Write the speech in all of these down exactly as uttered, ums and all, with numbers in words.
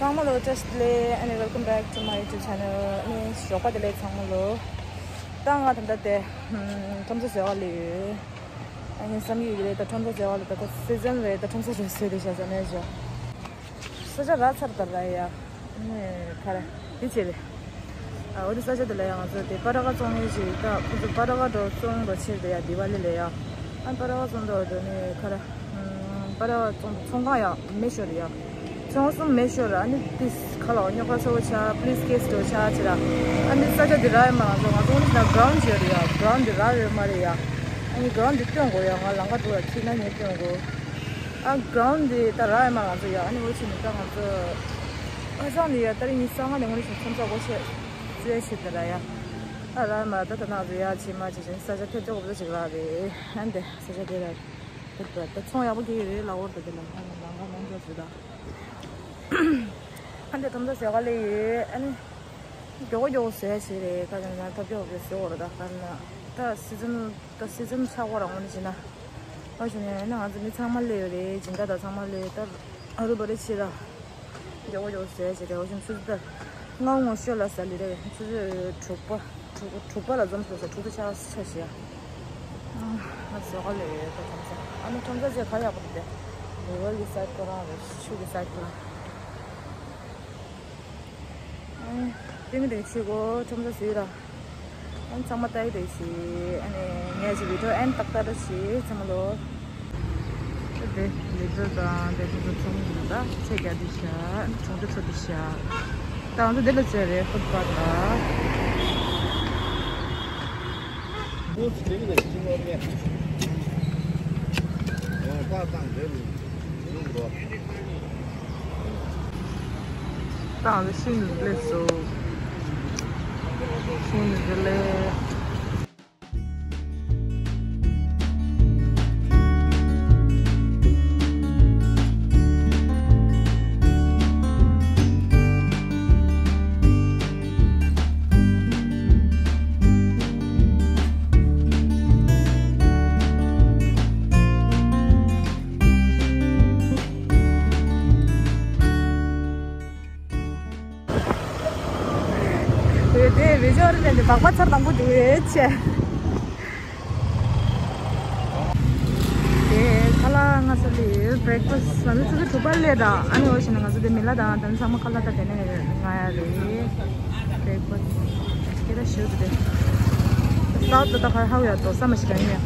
ཚང་མ་ལོ་བཀྲ་ཤིས་བདེ་ལེགས། ཨ་ནི་welcome back to my YouTube channel. ཨ་ནི་ཞོགས་པ་བདེ་ལེགས་ཚང་མ་ལོ། ད་ང་ད་ལྟ་དེ་ཁྲོམ་ས་ཟེར་བ་ལ་ཡོད། ཨ་ནི་བསམ་གྱི་ཡོད་རེད། ད་ཁྲོམ་ས་ཟེར་བ་ལ་ད་ད་སི་ཛན་རེད། ད་ཁྲོམ་ས་རེད་ཟེར་དེ་བྱ་ས་ནས་བྱ། ས་ཆ་རག་ཚར་ད་ར་ཡ། ཨ་ནི་ག་རེ་འདི་བྱེད་རེད། ཨ་འོ་དེ་ས་ཆ་དེ་ལ་ཡང་ང་ཚོ་དེ་པ་ཏྲ་ཀ་བཙོང་མཁན་ཞིག་ད་ཁོ་ཚོ་པ་ཏྲ་ཀ་འགྲོ་བཙོང་འགྲོ་ཕྱིར་དེ་ཡ་དི་ཝ་ལི་ལ་ཡ། ཨ་པ་ཏྲ་ཀ་བཙོང་འགྲོ་དེ་ནི་ག་རེ། ཨམ་པ་ཏྲ་ཀ་བཙོང་ཚོང་ཁང་ཡ་མེད་ཤོར་ཡ། ཚོང་གསུམ་མེད་ཤོར་ཨ་ནི་ཏིས་ཁ་ལ་རྙོག་དྲ་ཚ་བོ་ཆགས་པི་ལིས་ཀེ་སི་འགྲོ་ཆགས་ཆེ་ར། ཨ་ནི་ས་ཆ་དེ་རག་ཡོད་མ་རེད། ང་ཚོ་ང་ཚོ་ནི་ན་གྷ་རའུན་ཌི་ཡོད་རེད་ཡ། གྷ་རའུན་ཌི་རག་ཡོད་མ་རེད་ཡ། ཨ་ནི་གྷ་རའུན་ཌི་སྟོན་དགོས་ཡ། ང་ལམ་ཁ་འགྲོ་ཡ་ཁྱི་ན་ནས་སྟོན་དགོས། ཨ་གྷ་རའུན་ཌི་དེ་ད་རག་ཡོད་མ་རེད། ང་ཚོ་ཡ་ཨ་ནི་འོ་ཆེ་ནི་ད་ང་ཚོ་ཁ་སང་ནས་ཡ་ཏ་རིག་ཉི་ཤུ་རྩ་ལྔ་ནས་ངོ་ནས་བྱུང་མཚམས་སྒོ་ཕྱེ་བཙལ་བྱེད་དེ་ར་ཡ། ཨ་རག་ཡོད་མ་རེད། ད་ད་ང་ཚོ་ཡ་ཆེ་མ་ཆེ་ཆེ་ས་ཆ་ཐེབས་ཆོག་པ་ཅིག་རག་རེད། ཨ་འདི་ས་ཆ་དེ་ར་རེད། ད་ད་ཚོང་ཡག་པོ་སྐྱེལ་གྱི་རེད། ལ་འོར་ད་དེ་ལ་ང་ལམ་ཁ་ནང་འགྲོ་ཚུལ་ད། ཨ་འདི་ཁྲོམ་ས་ཟེར་ག་ལེ་ཡོད། ཨ་ནི་མགྱོགས་པོ་མགྱོགས་པོ་བཟོས་བྱས་རེད། ཁ་ཅིག་ན་ཐབས་སྐྱོ་བོ་བཟོས་འོ་ར། ད་ཁ་ན་ད་སི་ཛན་ད་སི་ཛན་ཆགས་པ་རང་ངོ་ནས་བྱས་ན། ཨ་ཞུ་ནས་ན་ང་ཚོ་མི་ཚང་མ་སླེབས་ཡོད་རེད། སྦྱིན་བདག་དང་ཚང་མ་སླེབས། ད་ཨ་རུ་བ་རེ་ཕྱི་ར་མགྱོགས་པོ་མགྱོགས་པོ་བཟོས་བྱས་རེད། འོ་ཞུ་ཆུ་ཚོད་ལྔ་ངོ་ཤོད་ལ་ཟ་ལི་རེད། ཆུ་ཚོད་དྲུག་པ། དྲུག་དྲུག་པ་ལ་འཛོམས་སོང་ཟེར། དྲུག་ཏུ་ཆ་ཆ་ཞེ། ང་ཟོ་ག་ལས་ཡོད་ད་ཁྲོམ་ས། ཨ་ནི་ཁྲོམ་ས་ཅེ་ག་ཡག་པོ་འདུག་སྟེ། རི་ཝར་གི་སའིད་ཁོ་རང་རེད། ཆུ་གི་སའིད་ཁོ་རང་། ཨ་ནི་ཏིང་རེ་ཆི་གོ་ཁྲོམ་ས་ཟིག་ར། ཨ་ནི་ཚང་མ་ལྟ་ཡི་རེ་ཆི། ཨ་ནི་ངས་ཅི་བི་ཌི་ཡོ་ཨེན་ཏག་ཏག་ར་ཆི་ཚང་མ་ལོ། དེ་ལི་ཏྲ་དང་དེ་ཚོ་ཚོང་གི་ད་ཚེ་རྒྱ་དི་ཤ་གྲོང་ཚོ་ཚོ་དི་ཤ། ད་ང་ཚོ་འདི་ལ་ཚེ་རེད་ཕུད་པ་ད། ད་ང་ཚོ་ཤིང་ནི་ལེ་སོ། ཤིང་ནི་ལེ། དེ་དེ་བེ་ཇོ་རི་ནས་འདི་སྦག་སྦག་ཚར་དང་པོ་འདུག་ཨེ་ཆེ། དེ་ཁ་ལག་ང་ཚོ་ལི་བྷི་རེག་ཕ་སི་ང་ཚོ་ཆུ་ཚོད་དྲུག་པ་སླེབས་ད། ཨ་ནི་འོ་ཞིག་ན་ང་ཚོ་དེ་མི་ལ་དང་དེ་ཚང་མ་ཁ་ལག་ད་དེ་ནས་ང་ཡ་རེད། བྷི་རེག་ཕ་སི་སྐད་ཆ་ཞུ་དེ། སའོཐ་ད་ད་ཁ་ཧ་ཡ་དོ་ས་མ་ཞིག་ཡ་ཡིན་ཡ།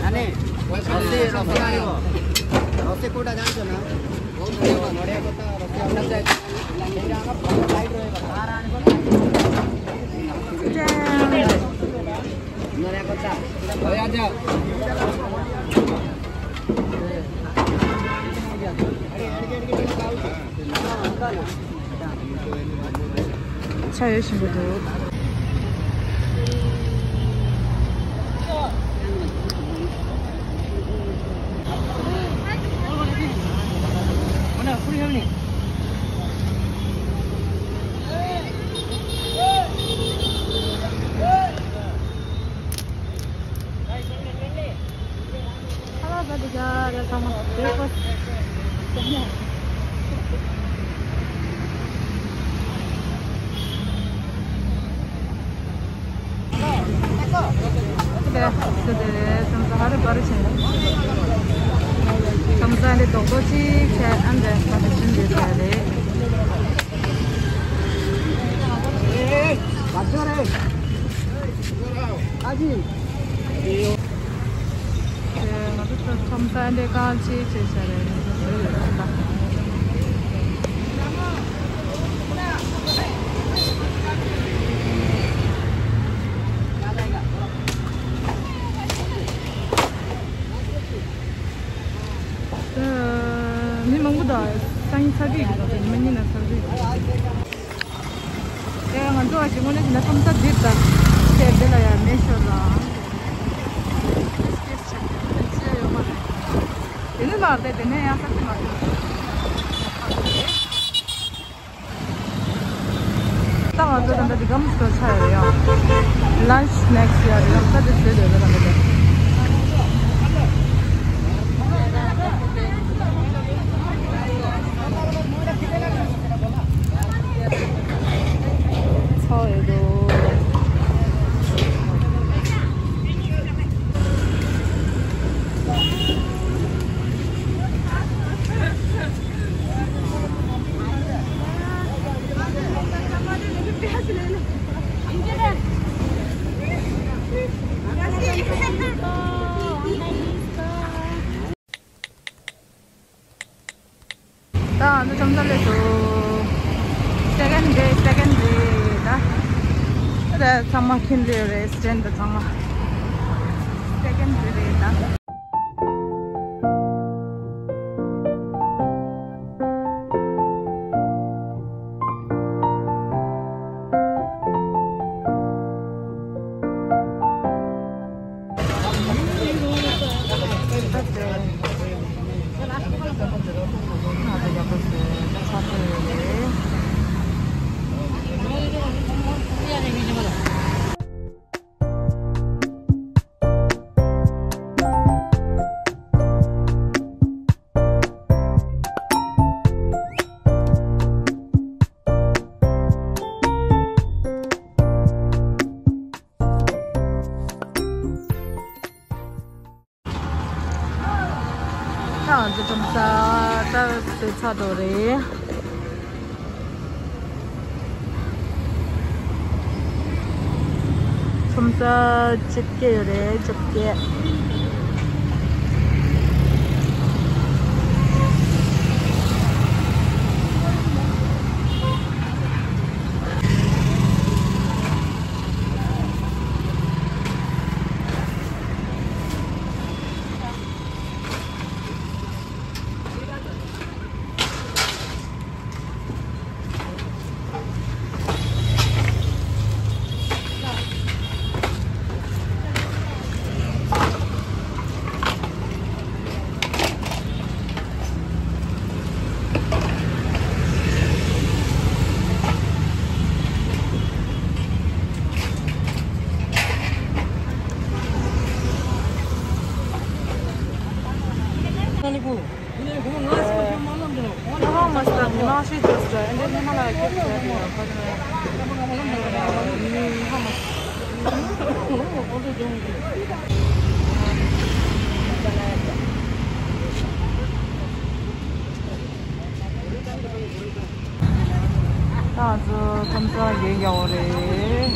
ଆନେ, ରସି, ରସି ଆଣିବ। ରସି କୋଉଟା ଜାଣିଛ ନା? ବହୁତ ବଢିଆ, ବଢିଆ କଥା, ରସି ଆଣିବ। ସେଇଟା ଆମର ଭଲ ସାଇଡ୍ ରହିବ। ཆ་ཡོད་བཞིན་པོ་འདུག་ཁ་ལག་ཟ་འདི་ག་རེ་ཚང་མ་བེ་ཀོ་སི། དེ་དེ་དེ་ཁྲོམ་ས་ཧ་རི་པ་རི་ཆེན། ཁྲོམ་ས་འདི་རྡོག་རྡོག་ཅིག་བྱས། ཨ་འདི་ཁ་ལག་ཆུན་འདི་བྱས་རེད། ང་ཚོ་ཁྲོམ་ས་འདི་གང་ཅི་བྱས་བྱས་རེད། མི་མང་པོ་དང་སང་ཉིན་ཚ་གི་གི་དང་མི་ཉིན་ན་ཚ་གི་གི། ཨེ་ང་ཚོ་བ་ཞིག་དངོས་གནས་ན་ཁྲོམ་ས་འདིར་དང་དེ་འདི་ལ་ཡང་མེད་ཤོར་ལ། ལ་དེ་དེ་ནས་ཡང་ས་ཆ་མ་རེད། ད་ང་ཚོ་ད་ལྟ་འདི་གམ་སྟོར་ཆ་ཡོད་ཡ། ལན་ཆི་སི་ནེག་སི་ཡ་རེད་ཡ། ས་དེ་བཟོས་ཡོད་ད་ལྟ་དེ། ཚོ་ཡོད་དོ། ད་ང་ཚོ་ཁྲོམ་ས་སླེབས་སོང་། སེ་ཀེན་ཌེ། སེ་ཀེན་ཌེ་ད། ད་ཚང་མ་ཁྱིམ་ལ་ཡོད་རེད། སི་ཊུ་ཌེན་ཊི་ཚང་མ། སེ་ཀེན་ཌེ་རེད་ད། ད་ང་ཚོ་ཁྲོམ་ས་ད་བཟོས་ཚར་འགྲོ་རེད། ཁྲོམ་ས་བཅོ་བརྒྱད་ཡོད་རེད། བཅོ་བརྒྱད། How much that? No, she just, uh, and then Himalaya gift set, uh, but, uh, mm, how much? ད་ང་ཚོ་ཁྲོམ་ས་ཡོད་ཡོད་རེད།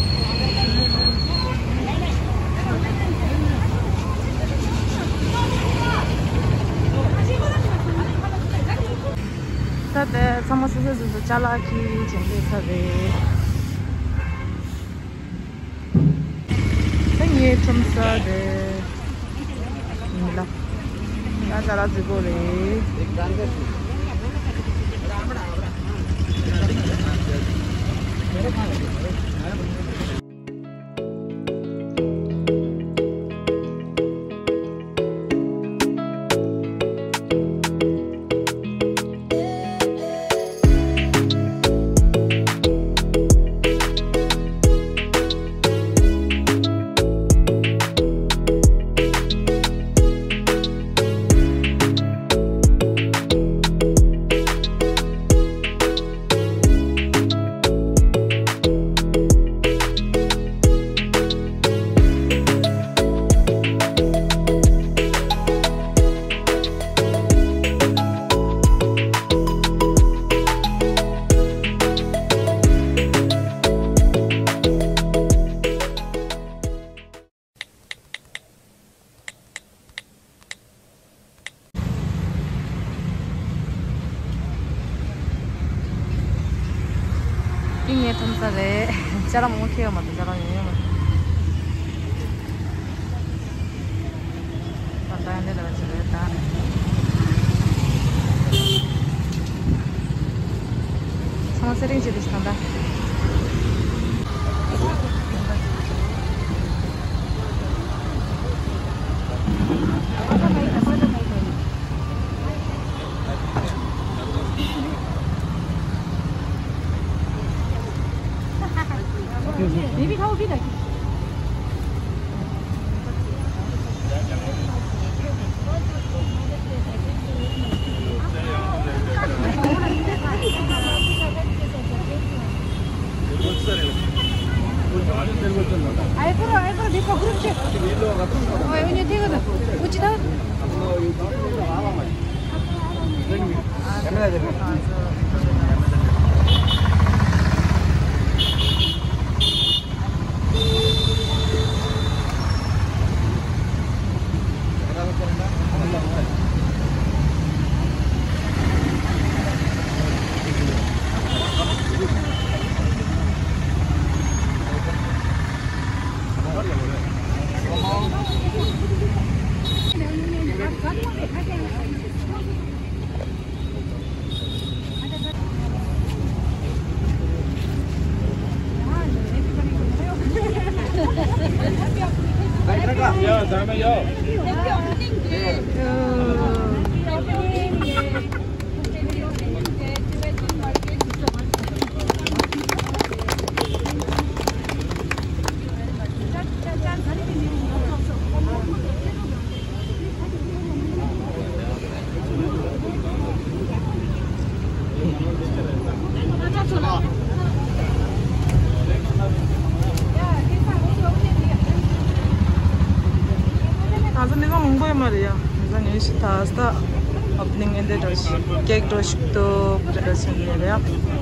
ད་ལྟ་ཚང་མ་སོ་སོ་སོ་སོ་ཅ་ལག་འཁྱེར་བྱས་སླེབས་ཚར་རེད། ད་ངའི་ཁྲོམ་ས་རེད། ཡིན་ལ། ང་ཅ་ལག་རྫིག་པོ་རེད། འདི་ངའི་ཁྲོམ་ས་རེད། ཅ་ལག་མང་པོ་འཁྱེར་ཡོད་མ་རེད། ཅ་ལག་ཡོད་ཡོད་མ་རེད། ད་ལྟ་ཡང་འདི་ལ་ཅི་རེད་ད། ཚང་མ་སེ་རིང་བྱེད་དུ་ཞིག་ད་ལྟ། ང་ཚོ་མི་མང་མང་པོ་ཡོད་མ་རེད་ཡ། ང་ཚོ་ངས་ཤི་ཐ་སྟ་ཨོ་པ་ནིང་ཨེ་འདྲ་ཞིག་ཀེག་འདྲ་ཞིག་ཏོ་འདྲ་ཞིག་ཡོད་རེད་ཡ།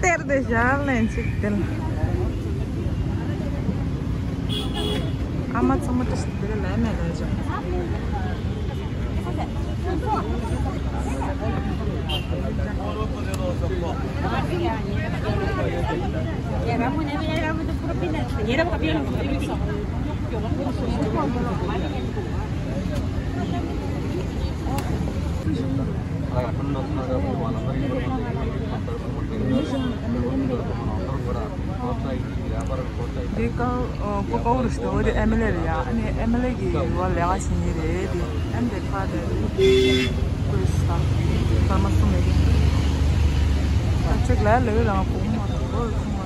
གཏེར་དེ་ཞར་ལེན་ཅིག་དེ་ལ། ཨ་མ་ཚང་མ་བཀྲ་ཤིས་བདེ་ལེགས་ལ་མེད་ལ་ཅིག་དེ་ཀ་ཨོ་ཀོ་ཀོ་རུ་ཤི་ཏོ་དེ་ཨེམ་ཨེལ་ཨེ་རེད་ཡ། ཨ་ནི་ཨེམ་ཨེལ་ཨེ་གི་བ་ལས་ཀ་བྱེད་ཉེ་རེད་དེ། ཨེམ་དེ་ཁ་དེ་ཀོས་ད་ཁར་མ་སུ་མེད་དེ། ད་ཅིག་ལ་ལས་རང་གོང་མ་དང་གོ་ཁུང་མ།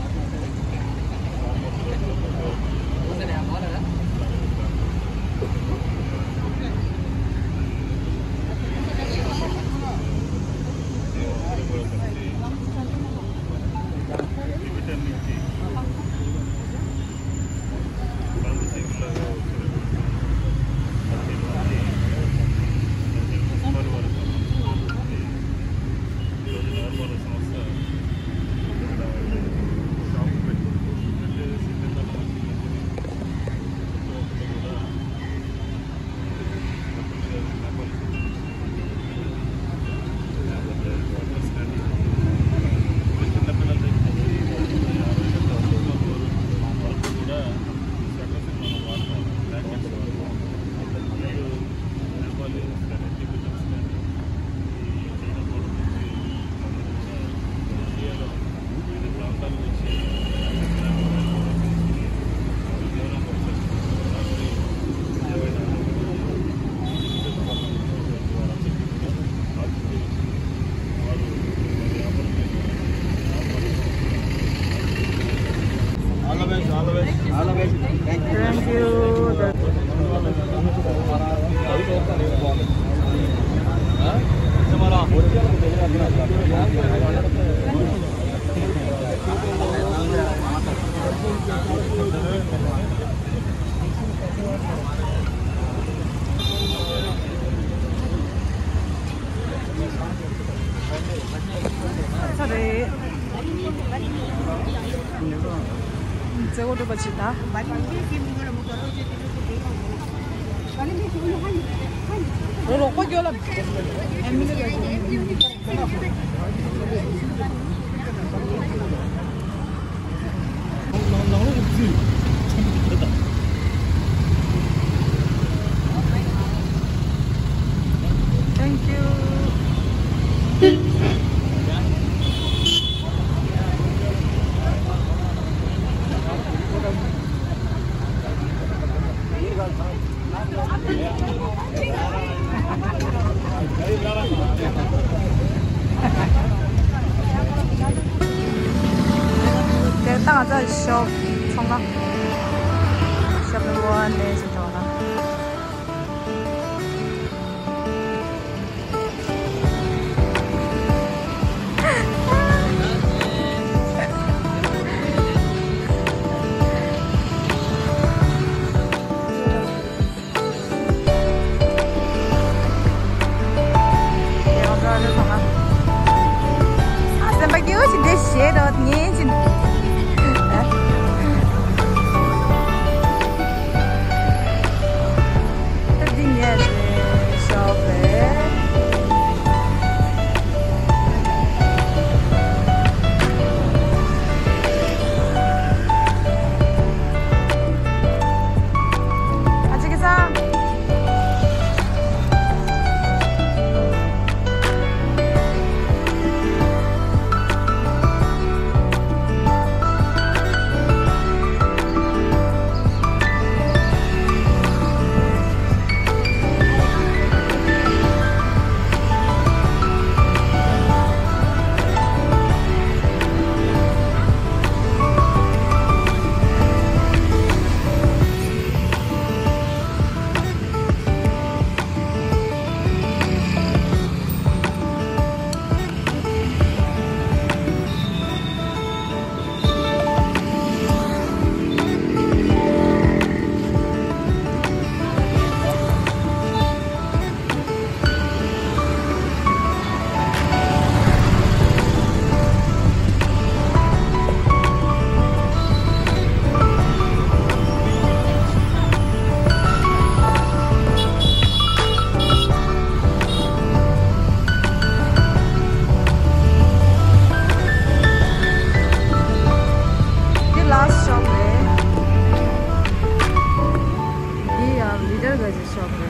All the best, all the best, all the best. Thank you. Thank you. ཚ་རེད། མཛེས་པོ་འགྲུབ་པ་བྱེད་ད། རོ་རོགས་པ་སྐྱོ་ལ། Thank you. ང་ཚོ་ཤོབ་ཚང་མ། ཤོབ་ནམ་བར་ཝན་ནས་ཞིག་འགྲོ་ན། སེམས་པ་སྐྱིད་པོ་ཞིག་འདི་བཞེས་རོགས་ཉན་ཅིག་ད་འདི་ངས་རེད་ཤོག་རེད། ཨ་ཅེ་ཀེ་སང་། འདི་ལཱ་སི་ཊི་ཤོབ་རེད། འདི་ཡང་ལི་ཊལ་ག་ཅི་ཤོབ་རེད།